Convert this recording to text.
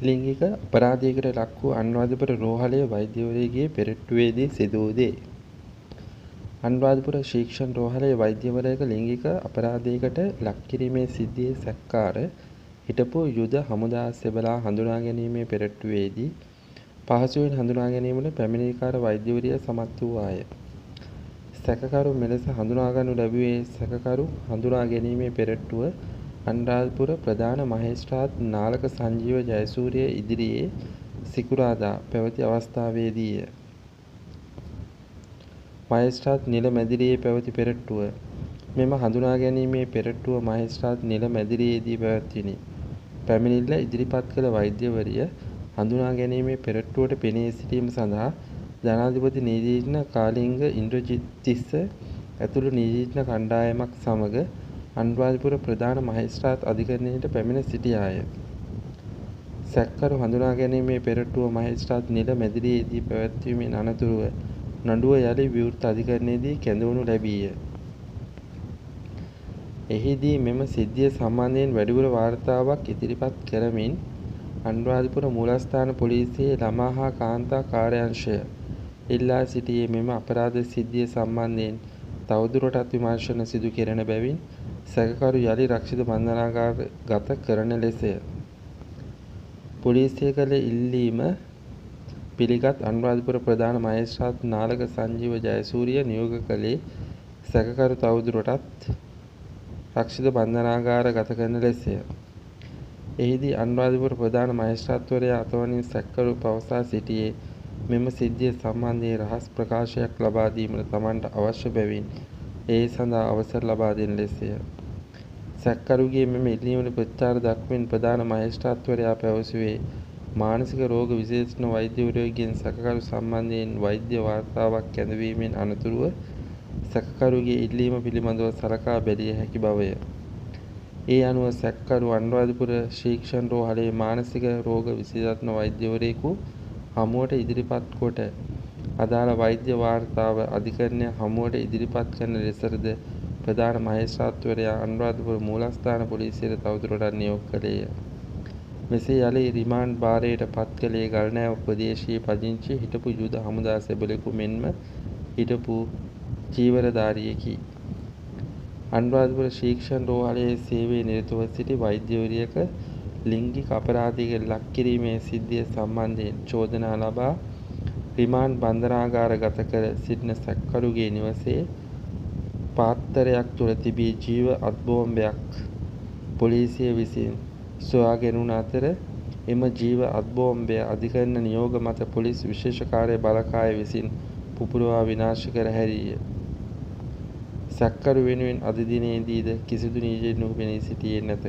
ලිංගික අපරාධයකට ලක් වූ අනුරාධපුර රෝහලේ වෛද්‍යවරියගේ පෙරට්ටුවේදී සිදු වූ දේ. අනුරාධපුර ශික්ෂණ රෝහලේ වෛද්‍යවරයෙක ලිංගික අපරාධයකට ලක් කිරීමේ සිද්ධියේ සැකකාර හිටපු යුද හමුදා සෙබලා හඳුනා ගැනීමේ පෙරට්ටුවේදී පහසුවෙන් හඳුනා ගැනීමට පැමිණිලිකාර වෛද්‍යවරිය සමත් වූවාය. සැකකරු මෙලෙස හඳුනාගනු ලැබුවේ සැකකරු හඳුනා ගැනීමේ පෙරට්ටුව අනුරාධපුර ප්‍රධාන මහේස්ත්‍රාත් නාලක සංජීව ජයසූරිය ඉදිරියේ සිකුරාදා පැවති අවස්ථාවේදීය. මහේස්ත්‍රාත් නිල මැදිරියේ පැවති පෙරට්ටුව මෙම හඳුනා ගැනීමේ පෙරට්ටුව මහේස්ත්‍රාත් නිල මැදිරියේදී පැවැත්විණි. පැමිණිල්ල ඉදිරිපත් කළ වෛද්‍යවරිය හඳුනා ගැනීමේ පෙරට්ටුවට පෙනී සිටීම සඳහා ජනාධිපති නීතිඥ කාලිංග ඉන්ද්‍රජිත් තිස්ස ඇතුළු නීතිඥ කණ්ඩායමක් සමග අනුරාධපුර ප්‍රධාන මහේස්ත්‍රාත් අධිකරණයට පැමිණ සිටියාය. සැකකරු හඳුනා ගැනීමේ පෙරට්ටුව මහේස්ත්‍රාත් නිල මැදිරියේදී පැවැත්වීමෙන් අනතුරුව නඩුව යළි විවෘත අධිකරණයේදී කැඳවනු ලැබීය. එහිදී මෙම සිද්ධිය සම්බන්ධයෙන් වැඩිපුර වාර්තාවක් ඉදිරිපත් කරමින් අනුරාධපුර මූලස්ථාන පොලිසියේ ළමා හා කාන්තා කාර්යාංශය ඉල්ලා සිටියේ මෙම අපරාධ සිද්ධිය සම්බන්ධයෙන් තවදුරටත් විමර්ශන සිදු කෙරෙන බැවින් සැකකරු යළි රක්ෂිත බන්ධනාගාර ගත කරන ලෙසය. පොලිසිය කළ ඉල්ලීම පිළිගත් අනුරාධපුර ප්‍රධාන මහේස්ත්‍රාත් නාලක සංජීව ජයසූරිය නියෝග කළේ සැකකරු තවදුරටත් රක්ෂිත බන්ධනාගාර ගත කරන ලෙසය. එහිදී අනුරාධපුර ප්‍රධාන මහේස්ත්‍රාත්වරයා අතවනින් සැකකරු පවසා සිටියේ මෙම සිද්ධිය සම්බන්ධයෙන් රහස් ප්‍රකාශයක් ලබා දීමට තමන්ට අවශ්‍ය බැවින් ඒ සඳහා අවසර ලබා දෙන ලෙසය. සැකකරුගේ මෙම ඉල්ලීමට ප්‍රතිචාර දක්වමින් ප්‍රධාන මහේස්ත්‍රාත්වරයා පැවසුවේ මානසික රෝග විශේෂඥ වෛද්‍යවරයෙකුගෙන් සැකකරු සම්බන්ධයෙන් වෛද්‍ය වාර්තාවක් කැඳවීමෙන් අනතුරුව සැකකරුගේ ඉල්ලීම පිළිබඳව සලකා බැලිය හැකි බවය. ඒ අනුව සැකකරු අනුරාධපුර ශික්ෂණ රෝහලේ මානසික රෝග විශේෂඥ වෛද්‍යවරයෙකු හමුවට ඉදිරිපත් කොට අදාළ වෛද්‍ය වාර්තාව අධිකරණය හමුවට ඉදිරිපත් කරන ලෙසටද ප්‍රධාන මහේස්ත්‍රාත්වරයා අනුරාධපුර මූලස්ථාන පොලිසියට තවදුරටත් නියෝග කළේය. මෙසේ යළි රිමාන්ඩ් භාරයට පත් කළේ ගල්නෑව ප්‍රදේශයේ පදිංචි හිටපු යුද හමුදා සෙබළෙකු මෙන්ම හිටපු චීවරධාරියෙකි. අනුරාධපුර ශික්ෂණ රෝහලේ සේවයේ නිරතව සිටි වෛද්‍යවරියක ලිංගික අපරාධයකට ලක් කිරීමේ සිද්ධිය සම්බන්ධයෙන් චෝදනා ලබා රිමාන්ඩ් බන්ධනාගාර ගත කර සිටින සැකකරුගේ නිවසේ පාත්තරයක් තුළ තිබී ජීව අත්බෝම්බයක් පොලිසිය විසින් සොයා ගැනුණ අතර එම ජීව අත්බෝම්බය අධිකරණ නියෝග මත පොලිස් විශේෂ කාර්ය බළකාය විසින් පුපුරවා විනාශ කර හැරීය. සැකකරු වෙනුවෙන් අද දිනයේදීද කිසිදු නීතිඥයෙකු පෙනී සිටියේ නැත.